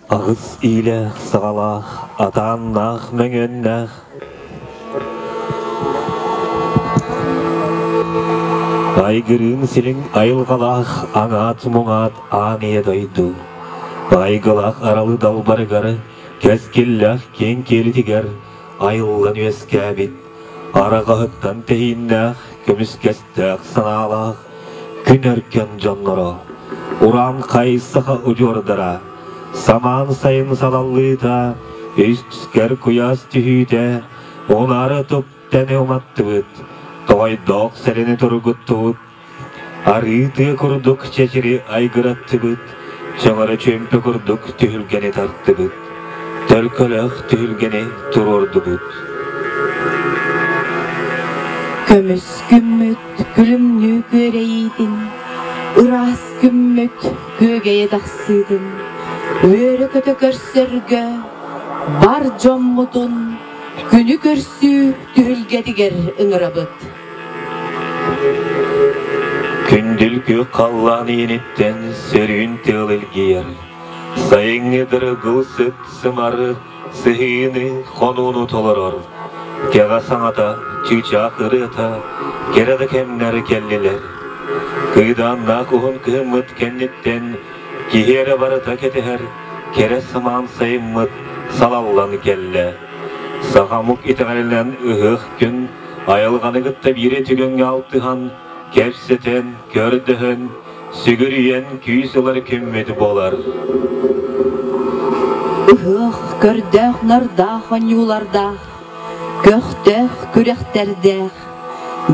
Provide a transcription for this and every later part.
Аҕыс иилээх саҕалаах, атааннаах мөҥүөннээх Айгырыын сириҥ айылҕалаах аҥаат-муҥаат аан ийэ дойду Айгылаах аралы далбарыгар, кэскиллээх киэҥ киэлитигэр айыллан үөскээбит, араҕаһыттан тэһииннээх, көмүскэстээх санаалаах күн өркөн дьонноро, урааҥхай саха удьуордара, самаан сайын салаллыыта, үскэр куйаас түһүүтэ, унаары туптэни уматтыбыт, тоҕойдоох сэрэни тургуттубут, арыы тыа курдук чэчири айгыраттыбыт, чөҥөрө чүөмпэ курдук түһүлгэни тартыбыт, төлкөлөөх түһүлгэни туруордубут. Көмүс күммүт күлүмнүү күөрэйиитин, ыраас күммүт күөгэйэ тахсыытын, үөрэ-көтө көрсөргө бар дьоммутун күнү көрсүү түһүлгэтигэр ыҥырабыт. Күндүл күөх халлаан ииниттэн сөрүүн тыал илгийэр, сайыҥҥы дыргыл сыт сымары сыһыыны хонууну толорор, кэҕэ саҥата, чыычаах ырыата кэрэ да кэмнэр кэллилэр. Кыыдааннаах уһун кыһыммыт кэнниттэн киһи эрэ барыта кэтэһэр кэрэ самаан сайыммыт салаллан кэллэ. Саха омук итэҕэлинэн ыһыах күн айылҕаны кытта биирэ түгэҥҥэ алтыһан, кэпсэтэн, көрдөһөн, сүгүрүйэн күүс ылар күммүт буолар. Ыһыах көрдөөх-нардаах оонньуулардаах, көхтөөх күрэхтэрдээх,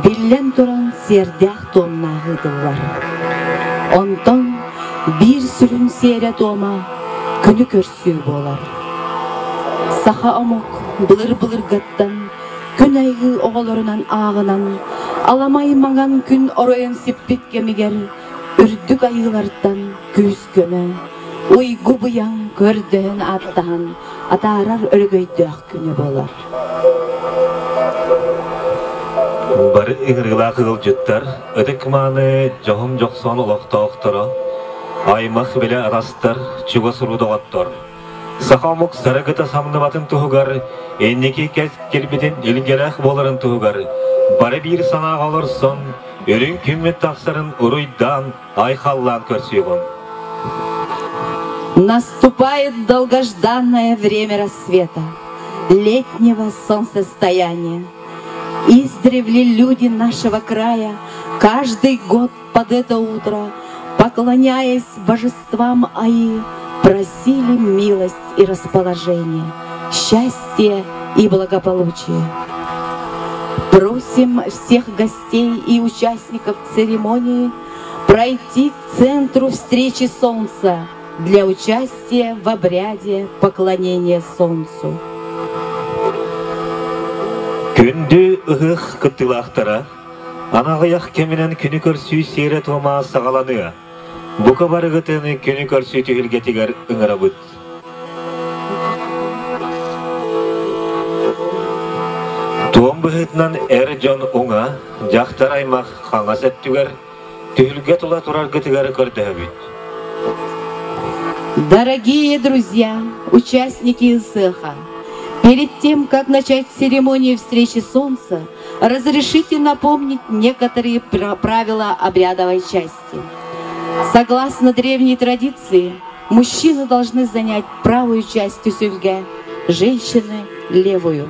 биллэн туран сиэрдээх туомнаах ыытыллар. Онтон биир сүрүн сиэрэ-туома күнү көрсүү буолар. Саха омук былыр-былыргыттан күн айыы оҕолорунан ааҕынан, аламай маҥан күн оройун сиппит кэмигэр үрдүк айыылартан күүс-көмө, уйгу-быйаҥ көрдөһөн ааттаһан атаарар өрөгөйдөөх күнэ буолар. Бары ыҥырыылаах ыалдьыттар, ытык-мааны дьоһун дьохсоон олохтоохторо, аймах билэ атастар, чугас уруу доҕоттор, Саха омук сарыгыта самныбатын туһугар, инники кэскилбитин илгэлээх буоларын туһугар бары биир санааҕа олорсон, үрүҥ күммүт тахсарын уруйдаан, айхаллаан көрсүөҕүҥ. Наступает долгожданное время рассвета, летнего солнцестояния. Издревле люди нашего края каждый год под это утро, поклоняясь божествам Аи, просили милость и расположение, счастье и благополучие. Просим всех гостей и участников церемонии пройти к центру встречи солнца для участия в обряде поклонения солнцу. Күндү ыһыах кыттыылаахтара, Аны аҕыйах кэминэн күнү көрсүү сиэрэ-туома саҕаланыа. Бука барыгытын күнү көрсүү түһүлгэтигэр ыҥырабыт. Туом быһыытынан эр дьон уҥа, дьахтар аймах хаҥас өттүгэр түһүлгэ тула тураргытыгар көрдөһөбүт. Дорогие друзья, участники ИСЭХа, перед тем, как начать церемонию встречи Солнца, разрешите напомнить некоторые правила обрядовой части. Согласно древней традиции, мужчины должны занять правую часть тюсюльга, женщины – левую.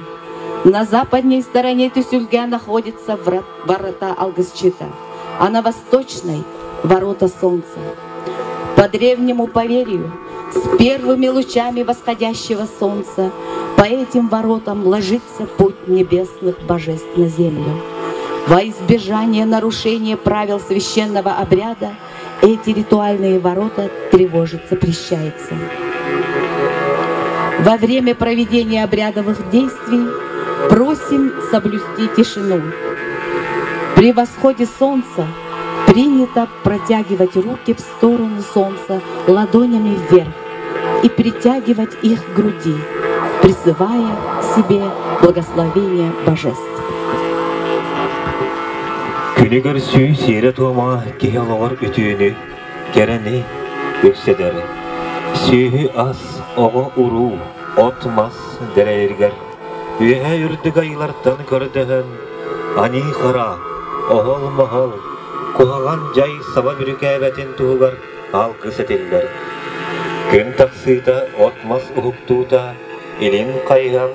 На западной стороне тюсюльга находятся ворота Алгысчита, а на восточной – ворота солнца. По древнему поверью, с первыми лучами восходящего солнца по этим воротам ложится путь небесных божеств на землю. Во избежание нарушения правил священного обряда эти ритуальные ворота тревожить запрещается. Во время проведения обрядовых действий просим соблюсти тишину. При восходе солнца принято протягивать руки в сторону солнца ладонями вверх и притягивать их к груди, призывая к себе благословение божеств. Күнү көрсүү сиэрэ-туома киһи олоҕор үтүөнү, кэрэни үксэтэр. Сүөһү ас, Оҕо-уруу, от-мас дэлэйэригэр үөһээ үрдүк айыылартан көрдөһөн, аньыы-хара, оһол-моһол, куһаҕан дьай саба бүрүкээбэтин туһугар алгыс этиллэр. Күн тахсыыта от-мас уһуктуута илин хайыһан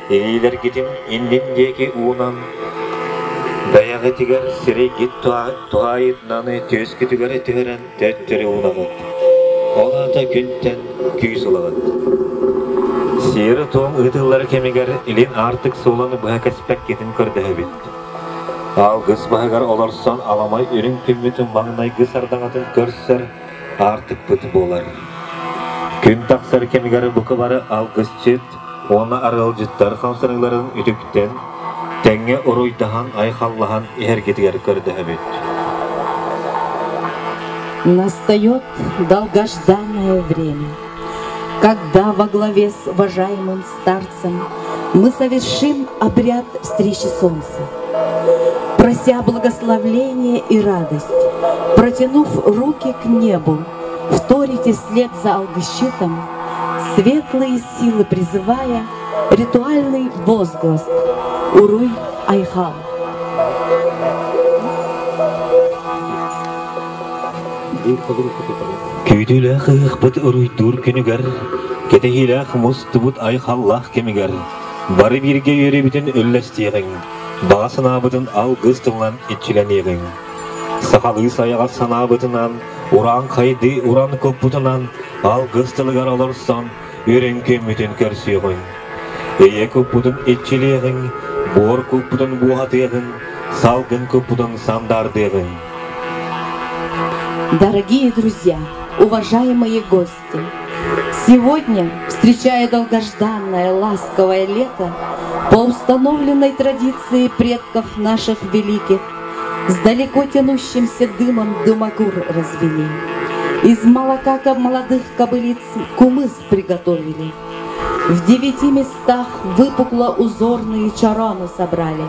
Илиилэргитин иннин диэки уунан, бэйэҕитигэр сирэйгит туһаайытынан түөскүтүгэр түһэрэн төттөрү уунаҕыт. Ол аата күнтэн күүс ылаҕыт. Сиэр-туом ыытыллар кэмигэр илин аартык суолун быһа кэспэккитин көрдөһөбүт. Алгыс баһыгар олорсон аламай үрүҥ күммүт маҥнайгы сардаҥатын көрсөр аартыкпыт буолар. Күн тахсар кэмигэр бука бары алгысчыт уонна арыалдьыттар хамсаныыларын үтүктэн, тэҥҥэ уруйдаһан, айхаллаһан иһэргитигэр көрдөһөбүт. Настает долгожданное время, когда во главе с уважаемым старцем мы совершим обряд встречи солнца, прося благословления и радость, протянув руки к небу, вторите вслед за алгысчитом, светлые силы призывая, ритуальный возглас «Уруй Айхал». Күүтүүлээх ыһыахпыт уруйдуур күнүгэр, кэтэһиилээх мустубут айхаллаах кэмигэр бары бииргэ үөрүүбүтүн үллэстиэҕиҥ, баҕа санаабытын алгыс тылынан иччилэниэҕиҥ. Сахалыы сайаҕас санаабытынан, урааҥхайдыы уран куппутунан алгыс тылыгар олорсон үрүҥ күммүтүн көрсүөҕүҥ. Ийэ куппутун иччилиэҕиҥ, буор куппутун буоһатыаҕыҥ, салгын куппутун сандаардыаҕыҥ. Дорогие друзья, уважаемые гости, сегодня, встречая долгожданное ласковое лето, по установленной традиции предков наших великих, с далеко тянущимся дымом дымокур развели. Из молока молодых кобылиц кумыс приготовили. В девяти местах выпукло узорные чароны собрали.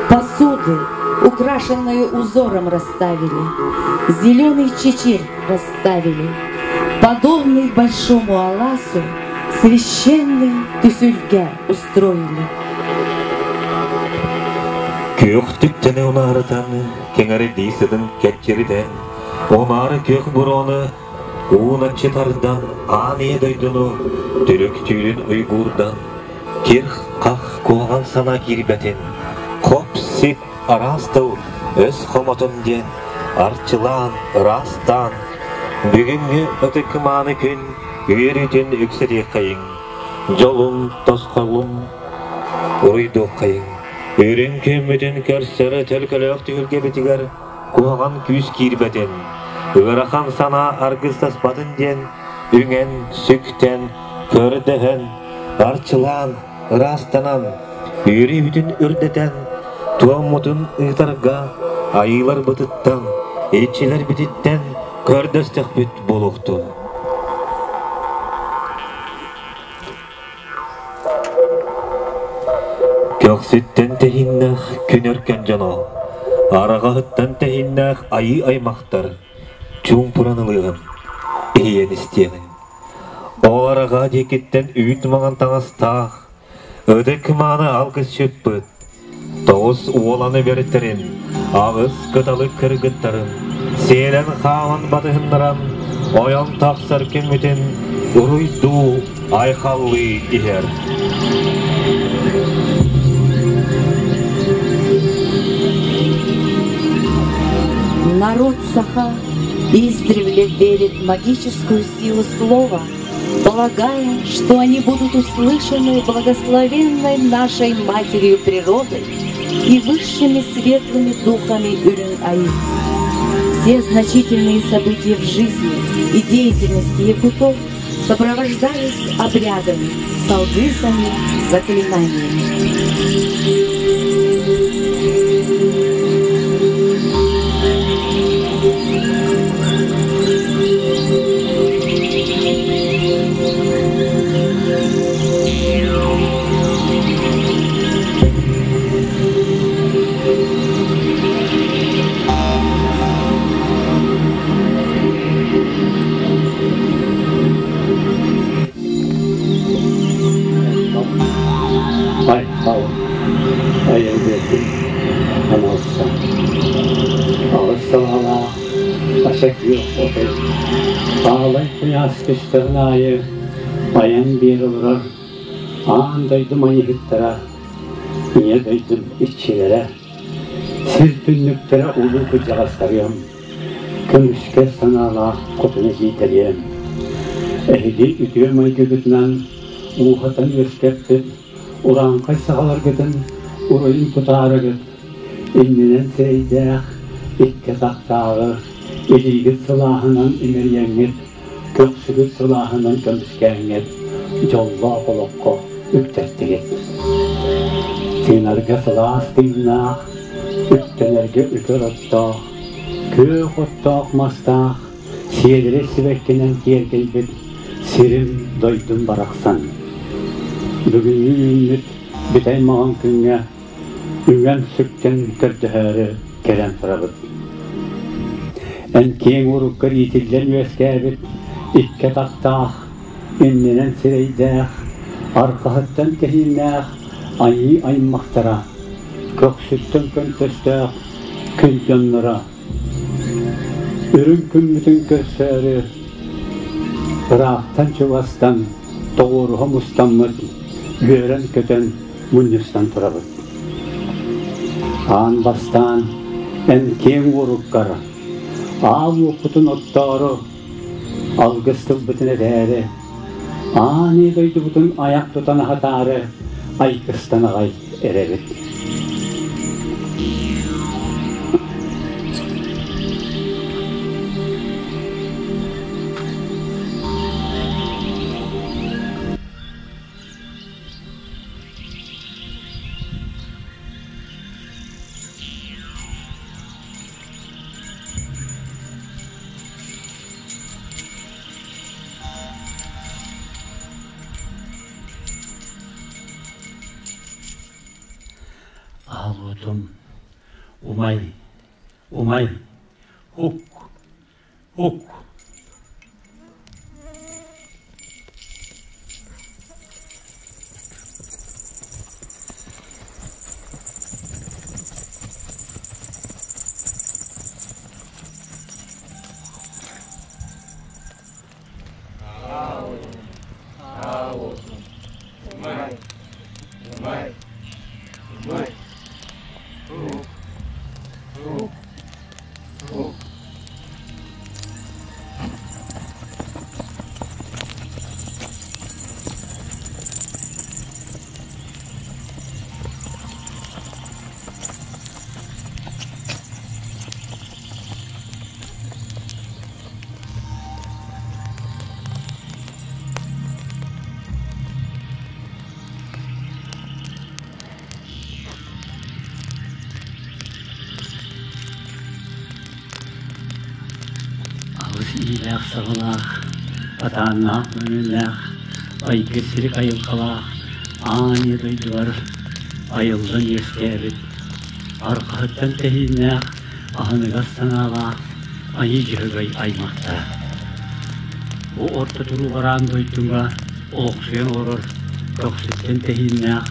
Посуды, украшенные узором, расставили. Зеленый чечерь расставили. Подобный большому аласу священный түһүлгэ устроили. Күөх түптэни унаарытан, кэҥэрдии сытын кэччиритэн, Омаары күөх буруону ууначчы тардан, аан ийэ дойдуну түлүк-түүрүн уйгуурдан, кир-хах куһаҕан санаа киирбэтин, хоп-сип араас тыл өс хомотун диэн арчылаан, ыраастаан, бүгүҥҥү ытык мааны күн үөрүүтүн үксэтиэххэйиҥ, дьолун, тосхолун уруйдуоххайыҥ. Үрүҥ күммүтүн көрсөр төлкөлөөх түһүлгэбитигэр куһаҕан күүс киирбэтин, ыарахан санаа аргыстаспатын диэн үҥэн, сүктэн, көрдөһөн, арчылаан, ыраастанан, үөрүүбүтүн үрдэтэн, туоммутун ыытарга айыыларбытыттан, иччилэрбититтэн көрдөстөхпүт буолуохтун. Көхсүттэн тэһииннээх күн өркөн дьоно, араҕаһыттан тэһииннээх айыы аймахтар чуумпуран ылыаҕын, иһийэн истиэҕин. Ол араҕа диэкиттэн үүт маҥан таҥастаах, ытык мааны алгысчыппыт, тоҕус уоланы бэртэрин, аҕыс кыталык кыргыттарын сиэлэн хаалан батыһыннаран, ойон тахсар күммүтүн уруйдуу, айхаллыы иһэр. Народ Саха издревле верит в магическую силу слова, полагая, что они будут услышаны благословенной нашей Матерью Природой и высшими светлыми духами Үрүҥ-Айыы. Все значительные события в жизни и деятельности якутов сопровождались обрядами, салгысами, заклинаниями. күөх оту, Аалай куйаас түстэҕин аайы айан биэрэ олорор аан дойду майыһыттара, ийэ дойдум иччилэрэ, сир түннүктэрэ улуу кырдьаҕастарыам, көмүскэл санаалаах хотуна сиитэриэм. Эһиги үтүө майгыгытынан ууһатан үөскэппит урааҥхай саҕаларгытын уруйун тутаарыгыт, иннинэн сирэйдээх, икки атахтааҕы, илиигит сылааһынан имэрийэҥҥит, көхсүгүт сылааһынан көмүскээҥҥит, дьоллоох олоххо үктэттигит. Тыынарга сылаас тыыннаах, үктэнэргэ үкэр оттоох, күөх оттоох мастаах, сиэдэрэй сибэккинэн киэргэйбит сирим дойдум барахсан. Бүгүҥҥү үүммүт бүтэй маҕан күҥҥэ үҥэн-сүктэн көрдөһөөрү кэлэн турабыт. Эн киэҥ уруккар иитиллэн үөскээбит икки атахтаах, иннинэн сирэйдээх, арҕаһыттан кэһииннээх айыы аймахтара, көхсүттэн көнтөстөөх күн дьонноро Үрүҥ күммүтүн көрсөөрү ыраахтан-чугастан тоҕуоруһа мустаммыт, үөрэн-көтөн мунньустан турабыт. Аан бастаан эн киэҥ уоруккар аал уоппутун оттоору, алгыс тылбытын этээри, аан ийэ дойдубутун айах тутан аһатаары айгыстан аҕай эрэбит. Аалуутум умай, умай, ук, ук. Алыс иилээх-саҕалаах, атааннаах мөҥүөннээх, айгыр сирик айылҕалаах аан ийэ дойдулар айыллан үөскээбит, арҕаһыттан тэһииннээх аһыныгас санаалаах Айыы Дьөһөгөй аймахтара. Бу орто туруу бараан дойдуга олохсуйан олорор көхсүттэн тэһииннээх,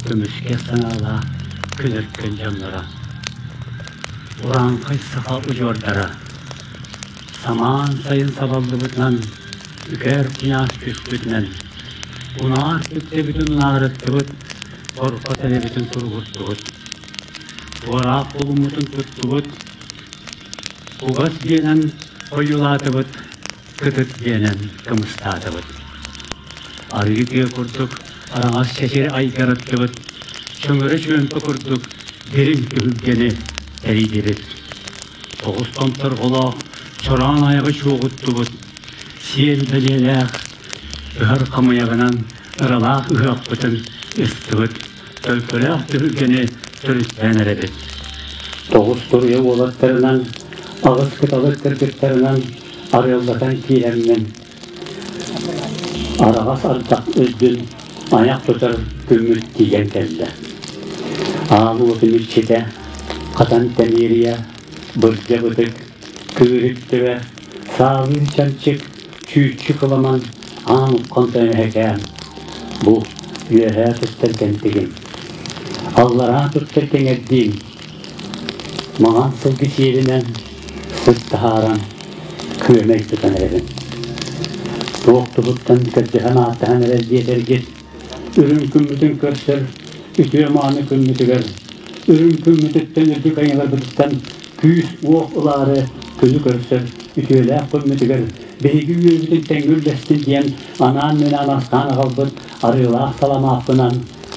көмүскэл санаалаах күн-өркөн дьонноро. Урааҥхай саха удьуордара. Самаан сайын сабаллыбытынан, үкээр князь түспүтүнэн, унаар түктэбитин унаарыттыбыт, торфа тэлэбитин туругуртубут. Туораах булуммутун туттубут, Кугас диэнэн ойуулаатыбыт, кытыт диэнэн кымыстаатыбыт. Арыы тыа курдук араҥас чэчир айгарыттыбыт, чөҥөрө чүөмпэ курдук дириҥ түһүлгэни тэрийдибит. Тоҕус томторҕолоох чороон айаҕы чуоҕуттубут, сиэн бэлиэлээх ыһар хамыйаҕынан ыралаах ыһыахпытын ыстыбыт, төлкөлөөх түһүлгэни төрүттээн эрэбит. Тоҕус туруйа уолаттарынан, аҕыс кыталык кыргыттарынан арыаллатан киирэммин, араҕас ардах үрдүн айах тутар күммүт тиийэн кэллэ. Аал уотун иччитэ, хатан тэмиэрийэ, бырдьа бытык, кыырык төбө, саалыыр чанчык, чүүччү кыламан, аан уххан төнөһөкөөн. Бу үөһээ туттар кэнтигим, аллараа туттар кэҥэрдиим, маҥан сылгы сиэринэн сыт таһааран, күөмэй тутан эрэбин. Туох туһуттан көрдөһөн-ааттаһан эрэр диэтэргит, үрүҥ күммүтүн көрсөр үтүө мааны күммүтүгэр, үрүҥ күммүтүттэн үрдүк айыларбытыттан күүс-уох ылаары күнү көрсөр үтүөлээх күммүтүгэр биһиги үөрбүтүн тэҥҥэ үллэстин диэн анаан-минээн астаан аҕалбыт арыылаах саламааппынан,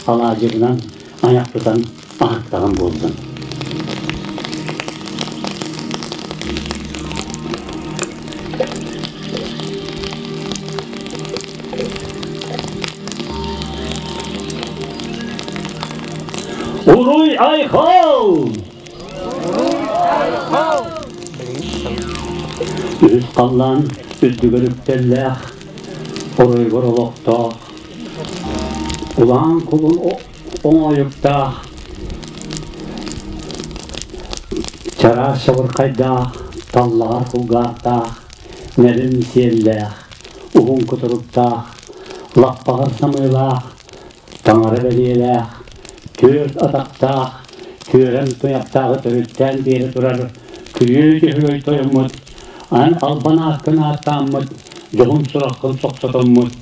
алаадьыбынан айах тутан аһаттаҕым буоллун. Уруй айхал! Үһүс халлаан үрдүгэр үктэллээх, оройугар олохтоох, улаан кулун оҥоойуктаах, чараас чабырхайдаах, таллаҕар кулгаахтаах, нэрин сиэллээх, уһун кутуруктаах, лаппаҕар самыылаах, таҥара бэлиэлээх, түөрт атахтаах, түөрэм туйахтааҕы төрүттээн биэрэ турар күрүө дьөһөгөй тойоммут, аны албан ааккын ааттааммыт, дьоһун сураххын сохсотоммут,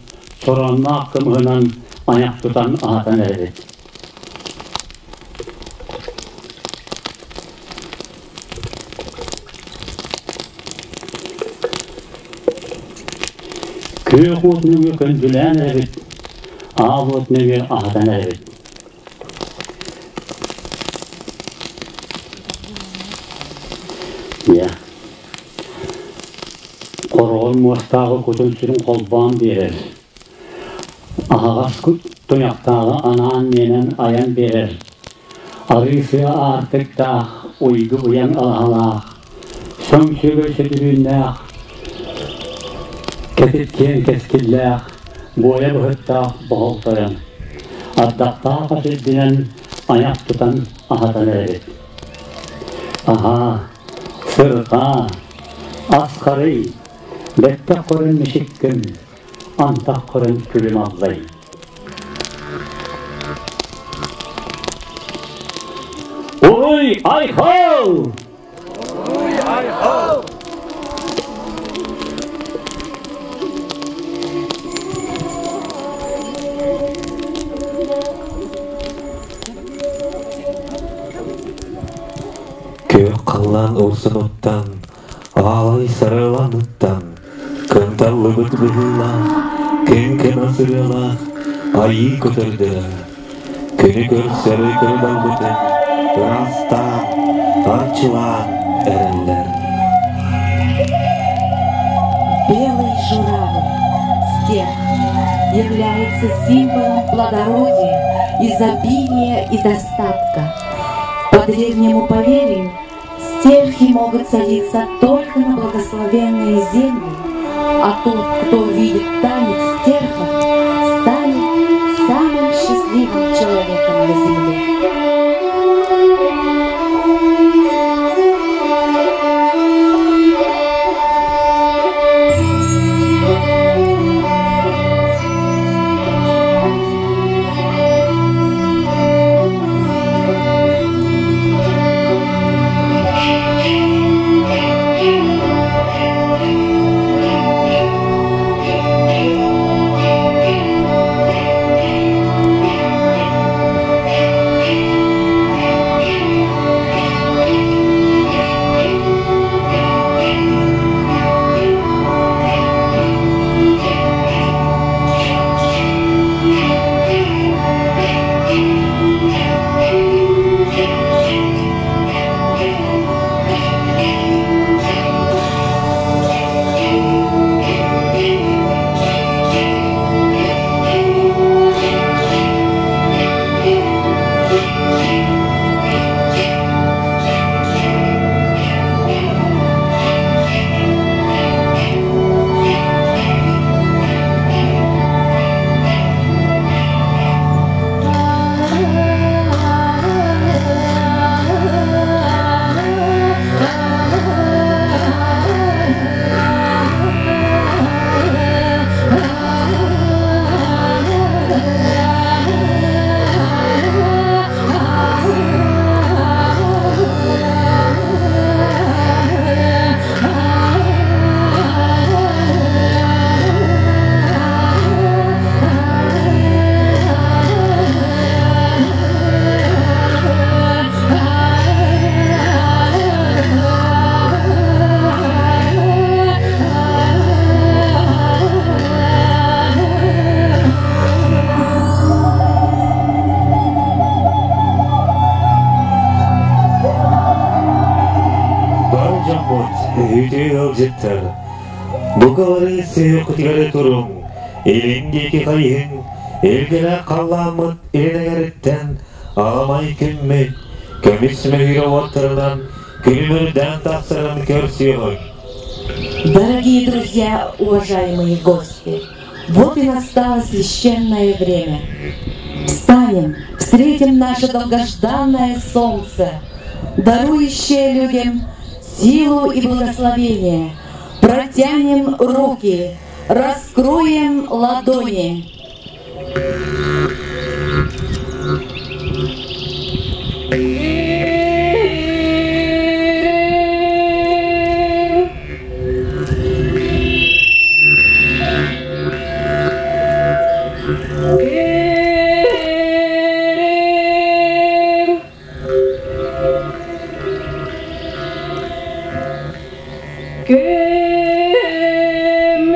чороонноох кымыһынан айах тутан аһатан эрэбит. Күөх уот нөҥүө көндүлээн эрэбит, аал уот нөҥүө аһатан эрэбит. Дьэ, хороҕор муостааҕы кутун-сүрүн холбоон биэрэр, аһаҕас туйахтааҕы анаан-миэнэн айан биэрэр, арыы-сыа аартыктаах, уйгу-уйан алаһалаах, сөҥ-сүгэй сөтүрүүннээх, кэтит киэҥ кэскиллээх, буойа быһыттаах боһолтойон, ардахтаах ат үрдүнэн айах тутан аһатан эрэбит. Аһаа, сырҕаа, ас харый, бэттэх көрөн мичиккин, антах көрөн күлүм аллай. Уруй айхал! Уруй айхал! Күөх халлаан урсунуттан, аалай сарыланыттан, кынталлыбыт быһыылаах, кэҥкэмэ сырыалаах айыы көтөрдөрө, күнү көрсөрү көрдөрбүтүн ыраастаан, арчылаан эрэллэр. Белый журавль, стерх, является символом плодородия, изобилия и достатка. По древнему поверью, стерхи могут садиться только на благословенные земли, а тот, кто увидит танец стерхов, станет самым счастливым человеком на земле. Бука бары сүһүөххүтүгэр туруҥ, илин диэки хайыһыҥ, илгэлээх халлааммыт илин эҥэриттэн аламай күммүт, көмүс мөһүүрэ уоттарынан күлүмүрдээн тахсарын көрсүөҕүҥ. Дорогие друзья, уважаемые гости, вот и настало священное время. Встанем, встретим наше долгожданное солнце, дарующее людям силу и благословение. Протянем руки, раскроем ладони.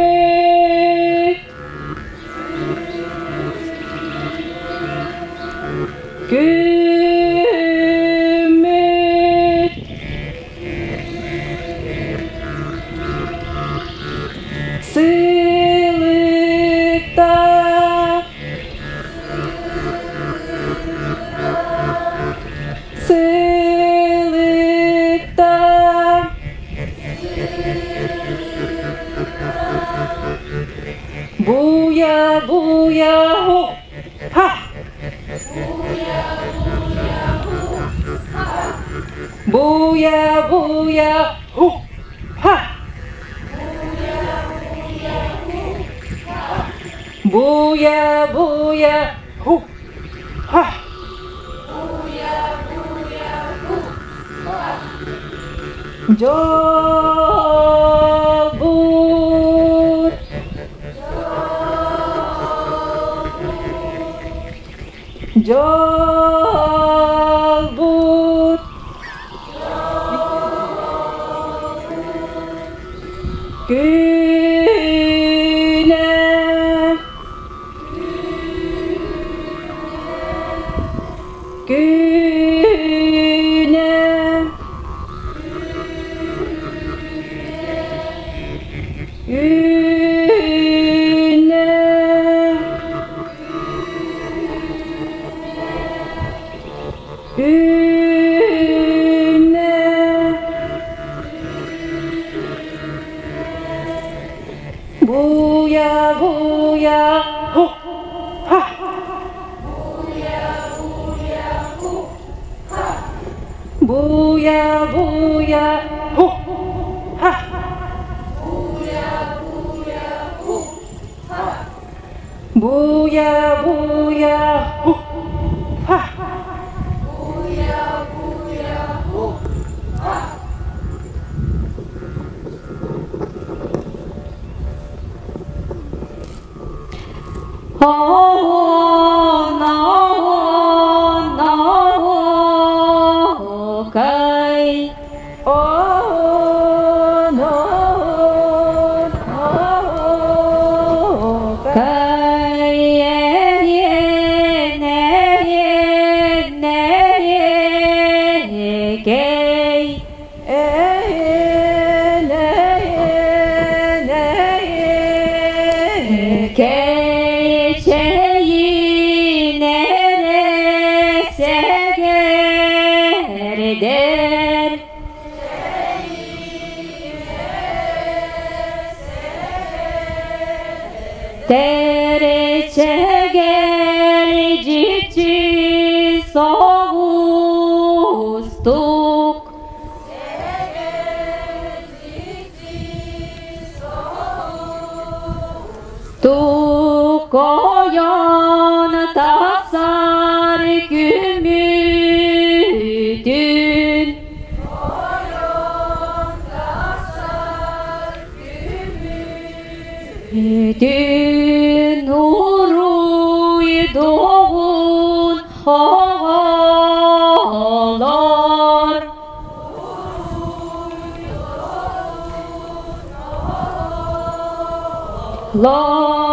Күммүт Күммүт Сылыкта Сылыкта Буя, буя, ху, ха! Буя, буя, ху, ха! Буя, буя, ху, ха! Дьолбут Дьолбут Күнэ Күнэ Үүнэ Үүнэ Буя, буя, ху, ха! Буя, буя, ху, ха! Буя, буя, ху, ха! Кай О, но, но, Кай кей э, не, не, Кей чейинере сегердер Теречегер жипчи соғустук Тукойон тахсар күмүтүн Түн уруйдугун оҕолор Лороон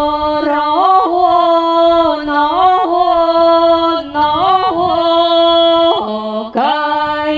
кай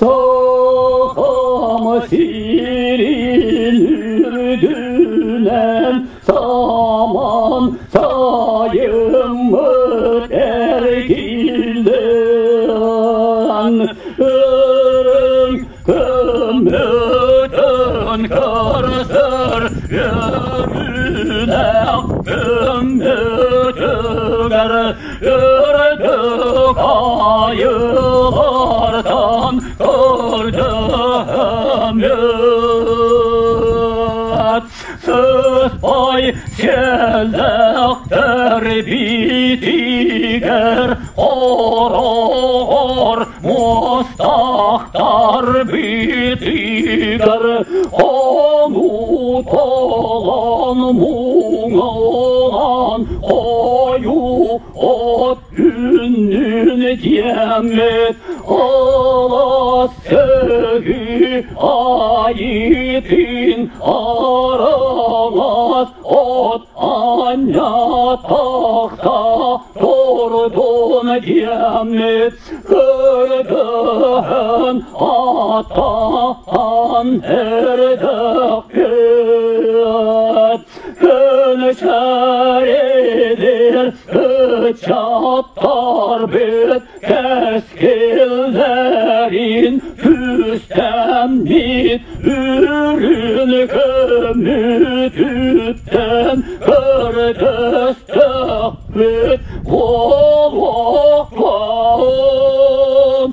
Сахам сирин үрдүнэн саман сайыммыт эргиллэн үрүҥ көмөтөн көрсөр өрүнэх көмөтүгэр үрдүк айылартан көрдөмөт сыспай сэлэхтэр битигэр хороҕор муостахтар битигэр хонуу толон муҥалан хойуу от үннүн диэммит алас сөгү айытын араҥас от анньа тахта турдун диэммит көрдөһөн атаан эрдэхпит Көнүчэридир ыччаттар бүт кэскиллэрин түстэммит үрүн көмүтүттэн көрдөстөхпүт буолуохтаҕын.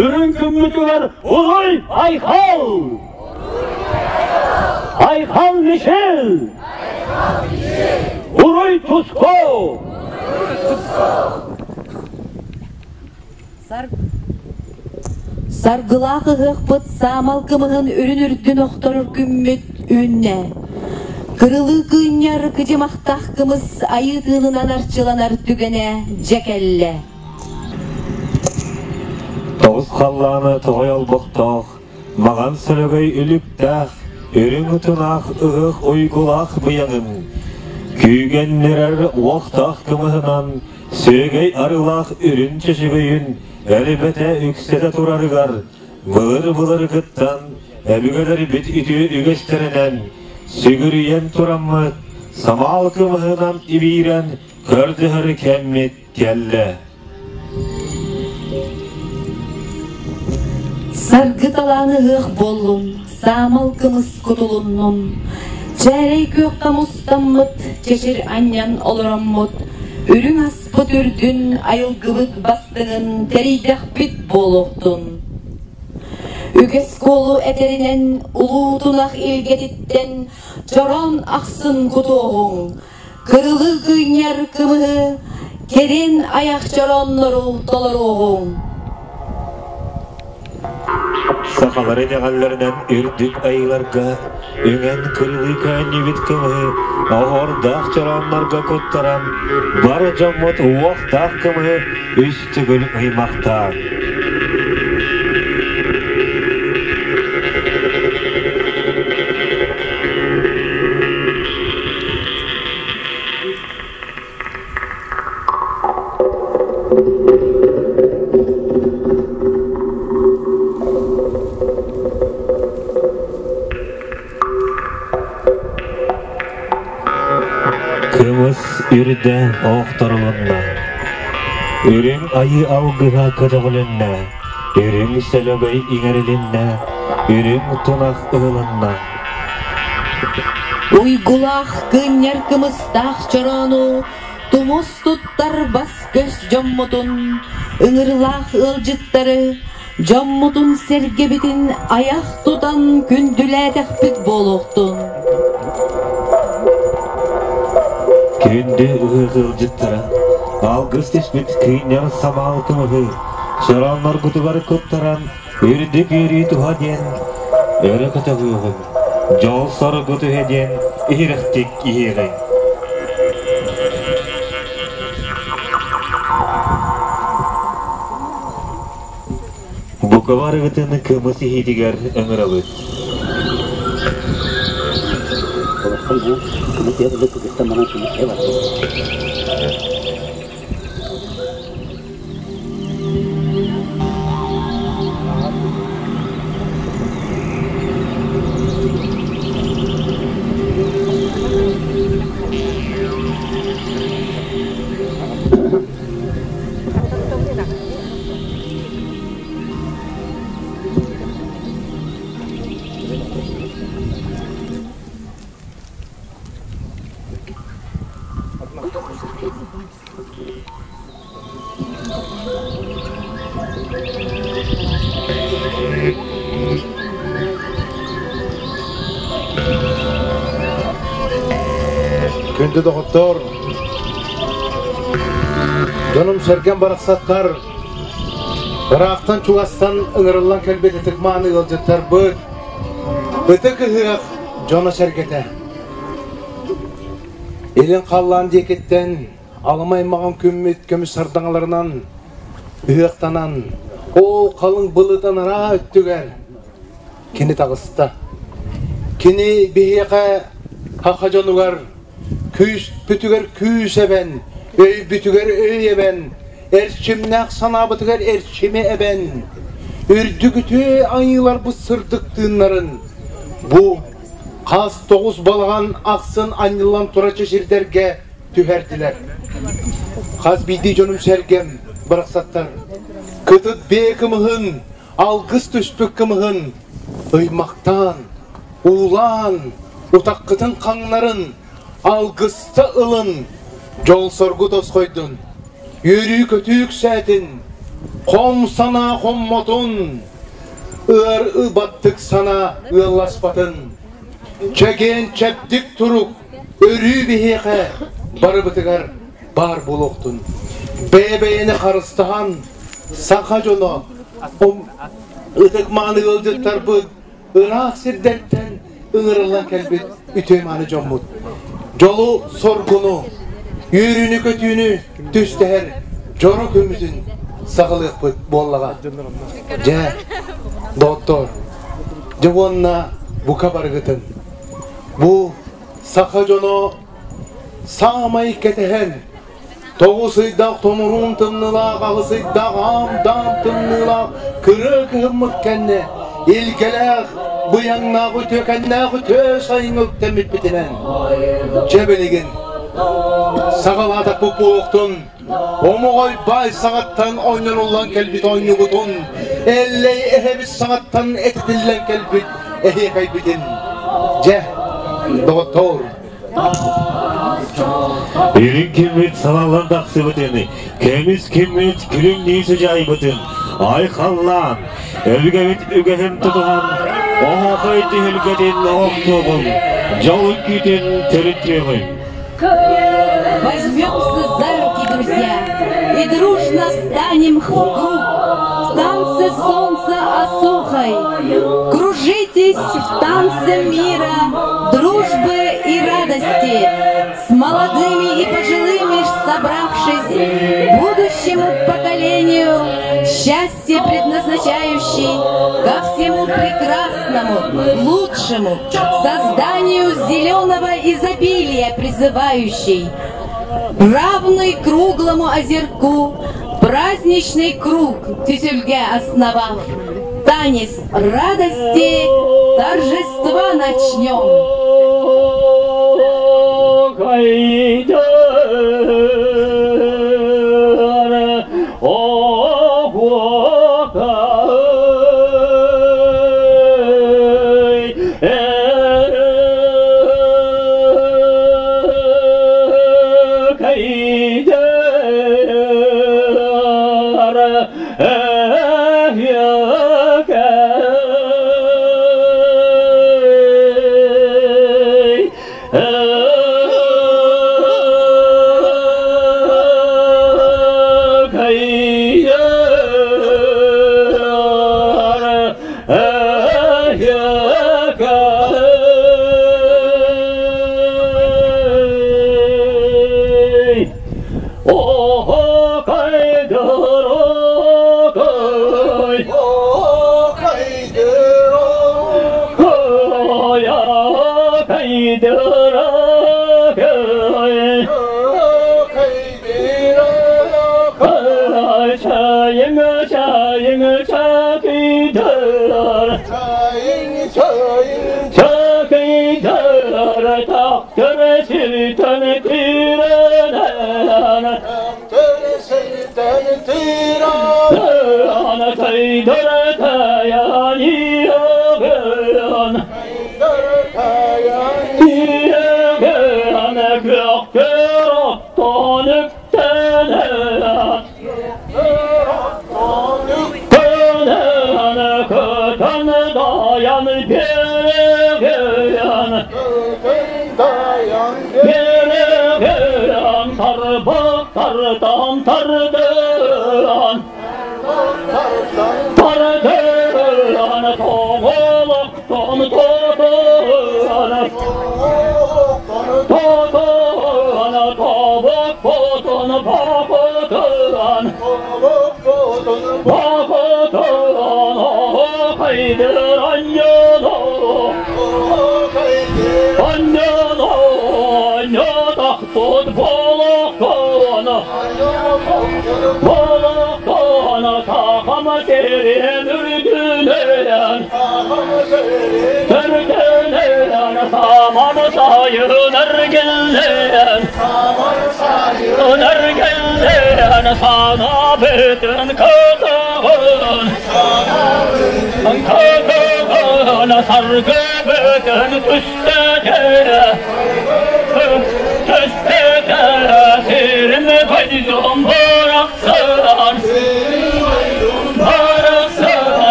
Үрүҥ күммүтүгэр уруй айхал! Айхал Мишел! Уруй туску! Саргылаах ыһыахпыт саамал кымыһын үрүн үрдүн охторор күммүт үүннэ. Кырылыы кыынньар кыдьымахтаах кымыс айыы тыынынан арчыланар түгэнэ дьэ кэллэ. Тоҕус халлааны тоҕой олбохтоох, маҕан сөрөгөй үлүктээх, үрүҥ утунаах ыһыах уйгулаах быйаҥын, күүгэннэрэр уохтаах кымыһынан сүөгэй арыылаах үрүн чөчөгөйүн элбэтэ үксэтэ турарыгар былыр-былыргыттан өбүгэлэрбит үтүө үгэстэринэн сүгүрүйэн тураммыт самаал кымыһынан ибиирэн көрдөһөр кэммит кэллэ. Саргы талаан ыһыах буоллум, саамал кымыс кутулуннум, чээрэй күөххэ мустаммыт, чэчир анньан олороммут, үрүҥ аспыт үрдүн, айылгыбыт бастыҥын тэрийдэхпит буолуохтун. Үгэс куолу этэринэн улуутунах илгэтиттэн чороон ахсын кутуоҕуҥ, Кырылыы кыынньар кымыһы, кэрин айах чорооннору толоруоҕуҥ. Сахалар итэҕэллэринэн үрдүк айыыларга үҥэн кырылыы көөнньүбүт кымыһы оһуордаах чорооннорго куттаран бары дьоммут уохтаах кымыһы үс төгүл ыймахтаан. Кымыс үрдэ охторулунна, үрүҥ айыы алгыһа көтөҕүлүннэ, үрүҥ сөлөгөй иҥэрилиннэ, үрүҥ тунах ыһылынна. Уйгулаах кыынньар кымыстаах чороону тумус туттар бас-көс дьоммутун, Ыҥырылаах ыалдьыттары, дьоммутун-сэргэбитин айах тутан күндүлээтэхпит буолуохтун. Күндү ыһыах ыалдьыттара, алгыс түспүт кыынньар самаал кымыһы чороонноргутугар куттаран үрдүк үөрүү туһа диэн өрө көтөҕүөҕүҥ, дьол-соргу түһэ диэн иһирэхтик иһиэҕиҥ. Бука барыгытын кымыс иһиитигэр ыҥырабыт. Күндү доҕоттор, дьонум-сэргэм барахсаттар, ыраахтан чугастан ыҥырыллан кэлбит ытык-мааны ыалдьыттарбыт, ытык ыһыах дьоно-сэргэтэ. Илин халлаан диэкиттэн аламай маҕан күммүт көмүс сардаҥаларынан ыһыахтанан, ол халыҥ былытан араа өттүгэр кини таҕыста. Кини биһиэхэ саха дьонугар күүспүтүгэр күүс эбэн, өйбүтүгэр өй эбэн, эрчимнээх санаабытыгар эрчими эбэн, үрдүк үтүө айыыларбыт сырдык тыыннарын бу хас тоҕус балаҕан ахсын анньыллан тураччы сирдэргэ түһэрдилэр. Хас биирдии дьонум-сэргэм барахсаттар кытыт биэ кымыһын, алгыс түспүт кымыһын ыймахтаан, уулаан, утаххытын хаҥнарын, алгыста ылын, дьол-соргу тосхойдун, үөрүү-көтүү үксээтин, хом санаа хоммотун, ыар ыбаттык санаа ыалласпатын, чэгиэн чэбдик турук өрүү биһиэхэ барыбытыгар баар буолуохтун. Бэйэ-бэйэни харыстаһан, саха дьоно, ытык-мааны ыалдьыттарбыт ыраах сирдэртэн ыҥырыллан кэлбит үтүө-мааны дьоммут. Дьолу-соргуну, үөрүүнү-көтүүнү түстэһэр дьоро күммүтүн саҕалыахпыт буоллаҕа. Дьэ, доҕоттоор, дьэ уонна бука барыгытын бу саха дьоно саамай кэтэһэн тоҕус ыйдаах томуруун тымныылаах, аҕыс ыйдаах аам-даам тымныылаах кырыы кыһыммыт кэннэ илгэлээх, быйаҥнаах үтүөкэннээх үтүө сайыҥҥа үктэммиппитинэн дьэ билигин саҕалаатахпыт буолуохтун Омоҕой баай саҕаттан оонньонуллан кэлбит оонньугутун, Эллэй эһэбит саҕаттан этитиллэн кэлбит эһиэхэйбитин. Дьэ, доҕоттоор, Үрүҥ киммит салаллан тахсыбытын, көмүс киммит күлүмнүү сыдьаайбытын айхаллаан, өбүгэбит үгэһин тутуһан, оһоохой түһүлгэтин оһохтуоҕун, дьол үҥкүүтүн төрүттүөҕүҥ. Возьмемся за руки, друзья, и дружно станем в круг. В танце солнца осохой. Кружитесь в танце мира, дружбы и радости. С молодыми и пожилыми собравшись, будущему поколению счастье предназначающий ко всему прекрасному, лучшему, созданию зеленого изобилия призывающий, равный круглому озерку, праздничный круг түһүлгэ основав, танец радости, торжества начнем.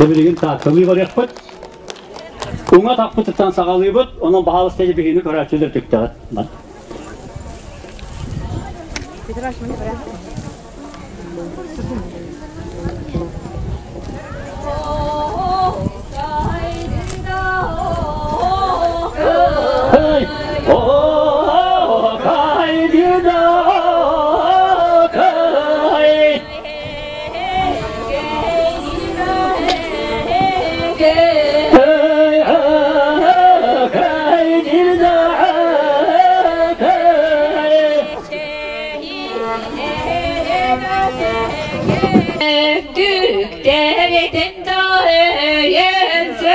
Билигин таатталыы барыахпыт. Уҥа тахпытыттан саҕалыыбыт, онон баһаалыста биһигини көрөөччүлэр түктэҕит. Hey! Oh, Hey! Өттүктэритин да өйөнсөн,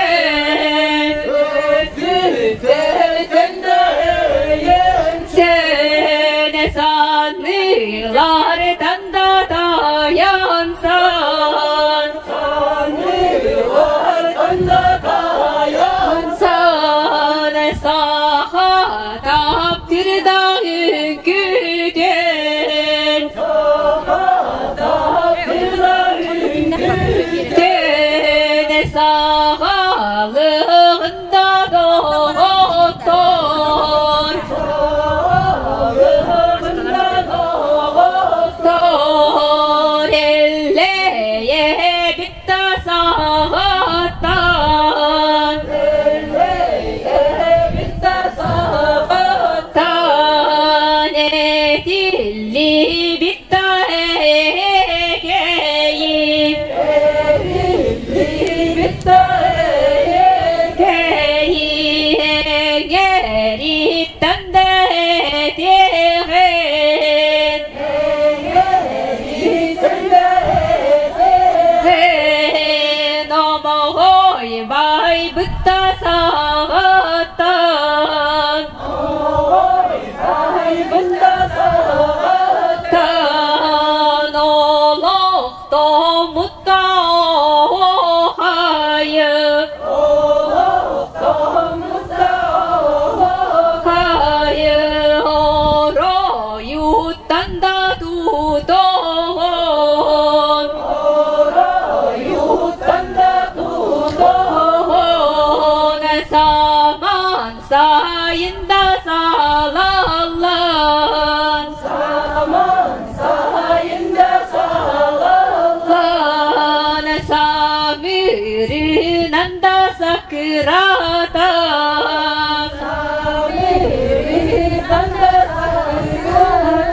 Өттүктэритин да өйөнсөн, Санныылартан да таянсан, Санныылартан да таянсан, Саха таптыр да үҥкүүтүн, Саха таптыр да үҥкүүтүн, Сахалыгында доҕоттор, Сахалыгында доҕоттор, Эллэйэбит да саҕаттан, Эллэйэбит да саҕаттан, Этиллибит да эһэкэйи, Этиллибит да эһэкэйи, Эҥэриттэн да этиэҕин, Эҥэриттэн да этиэҕин, Омоҕой байбыт да саҕаттан, Омоҕой байбыт да саҕаттан, Олохтоммут да оһуохайы, Олохтоммут да оһуохайы, Оройуттан да тутоҕун, Оройуттан да тутоҕун, Самаан сайын да салаллан, Самаан сайын да салаллан, Самыырынан да сакыратан, Самыырынан да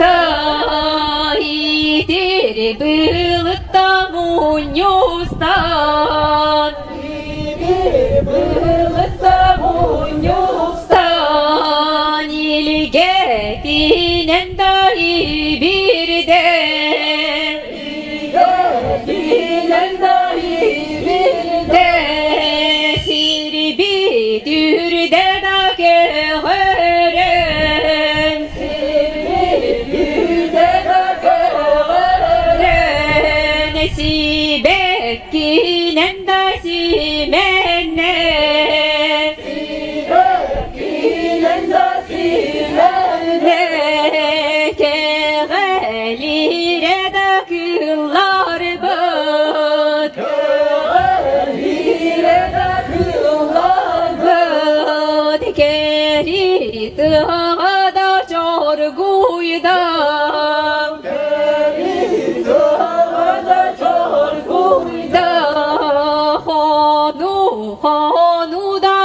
сакыратан, Итир былытта мунньустан, Итир былытта мунньустан, Илгэтинэн да ибирдэ, Илгэтинэн да ибирдэ, Сирбит үрдэ да көҕөрөн, Сирбит үрдэ да көҕөрөн, Сибэккинэн да симэннэ, Сибэккинэн да симэннэ, Кэҕэлирэ да кылларбыт, Кэҕэлирэ да кылларбыт, Кэри тыаҕа да чоргуйда, Кэри тыаҕа да чоргуйда, Хону, хону да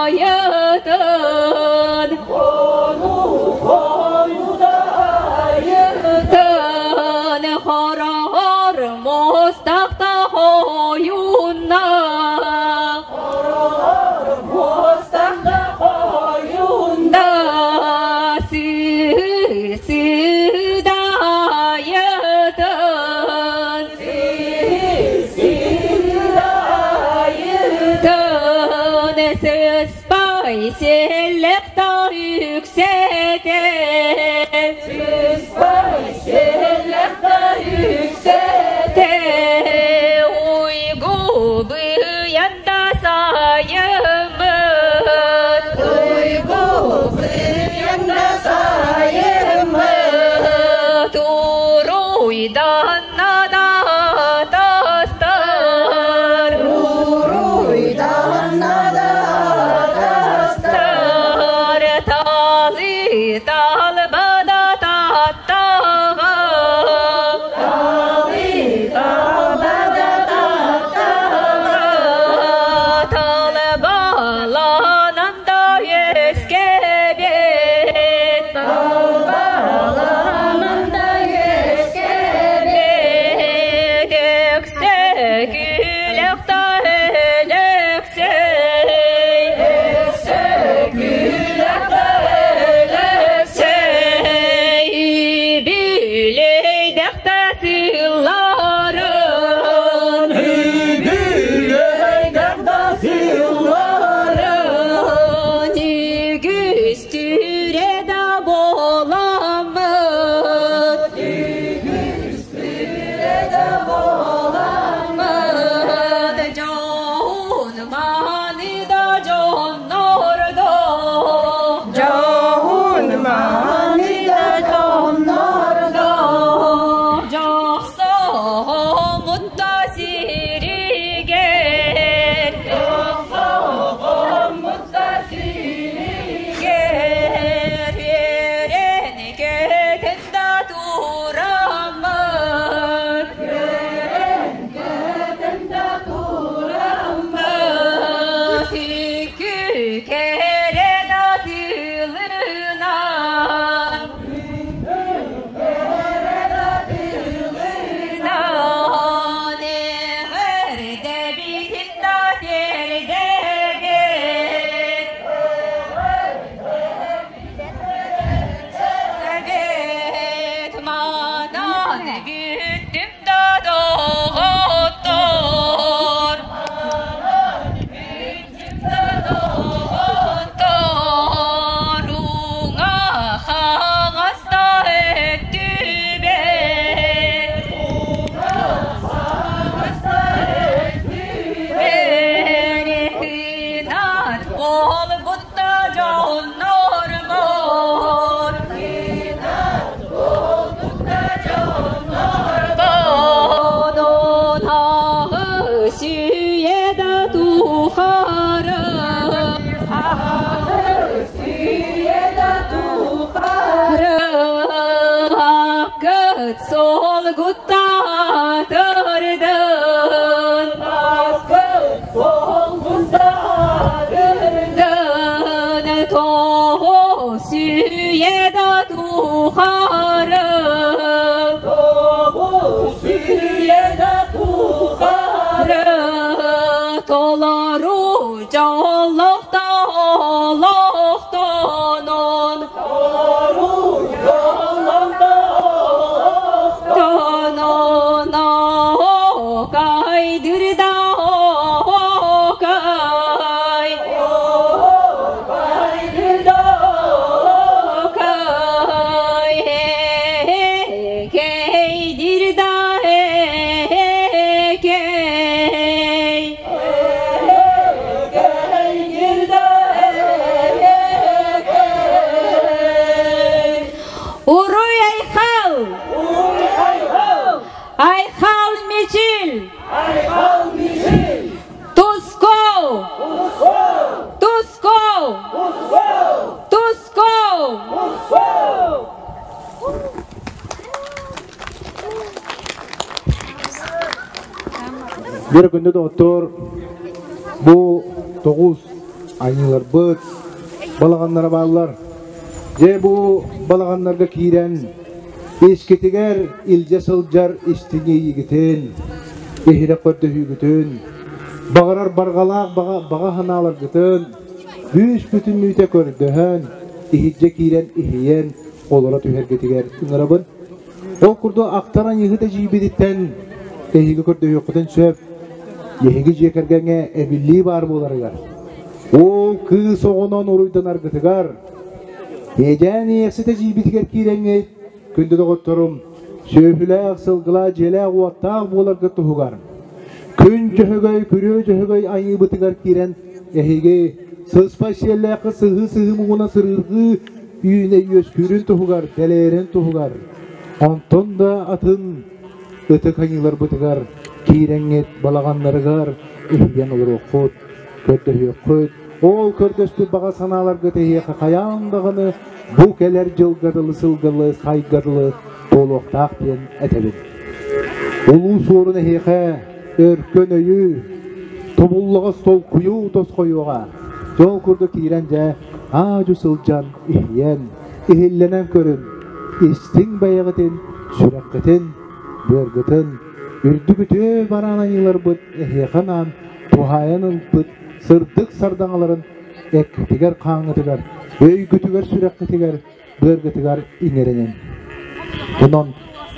айытын, Хону, хону да айытын, Хороор муостахта хойунна, Хороор муостахта хойунна, Сыы да айытын, Сыы да айытын, Сыспай селлекта үксэтэ, Сыспай селлекта үксэтэ, Уйгу быйанда сайыммыт, Уйгу быйанда сайыммыт, Уруйданна да тастар, Уруйданна да тастар, Талы талбада таттаға, Талы талбада таттаға, Талбаланан да өскебет, Талбаланан да өскебет, Оһуокай дырда оһуокай Оһуокай дырда оһуокай Кэй дирда кэй Кэй дирда кэй Уруй Айхал! Айхал Мичил! Айхал Мичил! Тусков! Тусков! Тусков! Тусков! Бір күндө доҕоттор, бу тоҕус айыыларбыт балаҕаннара бааллар. Дьэ бу балаҕаннарга киирэн Искитигэр илдьэ сылдьар истиҥ иэйиигитин, иһирэх көрдөһүүгүтүн, баҕарар барҕалаах баҕа, баҕа санааларгытын бүүс-бүтүннүүтэ көрдөһөн, иһирдьэ киирэн иһийэн олоро түһэргитигэр ыҥырабын. Ол курдук ахтар аньыыһыт эдьиийбититтэн эһиги көрдөһүөххүтүн сөп. Эһиги дьиэ кэргэҥҥэ эбиллии баар буоларыгар, ол кыыс оҕонон уруйданаргытыгар, Иэдээн иэхситэ дьиибитигэр киирэҥҥит, күндү доҕотторум, сүөһүлээх, сылгылаах, дьиэлээх-уоттаах буоларгыт туһугар, күн дьөһөгөй, күрүө дьөһөгөй айыыбытыгар киирэн эһиги сыспай сиэллээххэ сыһыы-сыһыы муҥунан сырыыргыы үүнэ үөскүүрүн туһугар, дэлэйэрин туһугар, онтон да атын ытык айыыларбытыгар киирэҥҥит балаҕаннарыгар иһийэн олоруоххут, көрдөһүөххүт. Ол көрдөспүт баҕа санааларгыт эһиэхэ хайаан даҕаны бу кэлэр дьылга дылы сылгылы сайга дылы туолуохтаах диэн этэбин. Улуу Суорун эһиэхэ өркөн өйү, тобуллаҕас толкуйу тосхойуоҕа. Дьол курдук киирэн дьэ, аа-дьу сылдьан иһийэн, иһиллэнэн көрүн, истиҥ бэйэҕитин, сүрэххитин, быаргытын, үрдүк үтүө бараан айыыларбыт эһиэхэ анаан туһаайан ылбыт сырдык сардаҥаларын эккитигэр-хааҥҥытыгар, өйгүтүгэр-сүрэххитигэр, быаргытыгар иҥэринин. Онон,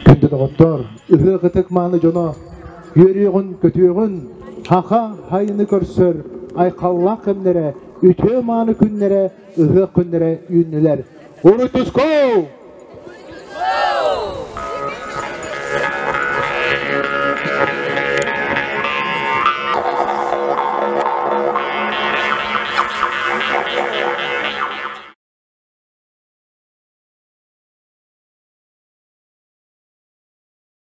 күндү доҕоттор, ыһыах ытык мааны дьоно, үөрүөҕүн, көтүөҕүн, хаха хайыны көрсөр айхаллаах кэмнэрэ, үтүө мааны күннэрэ, ыһыах күннэрэ үүннүлэр. Урутускоу!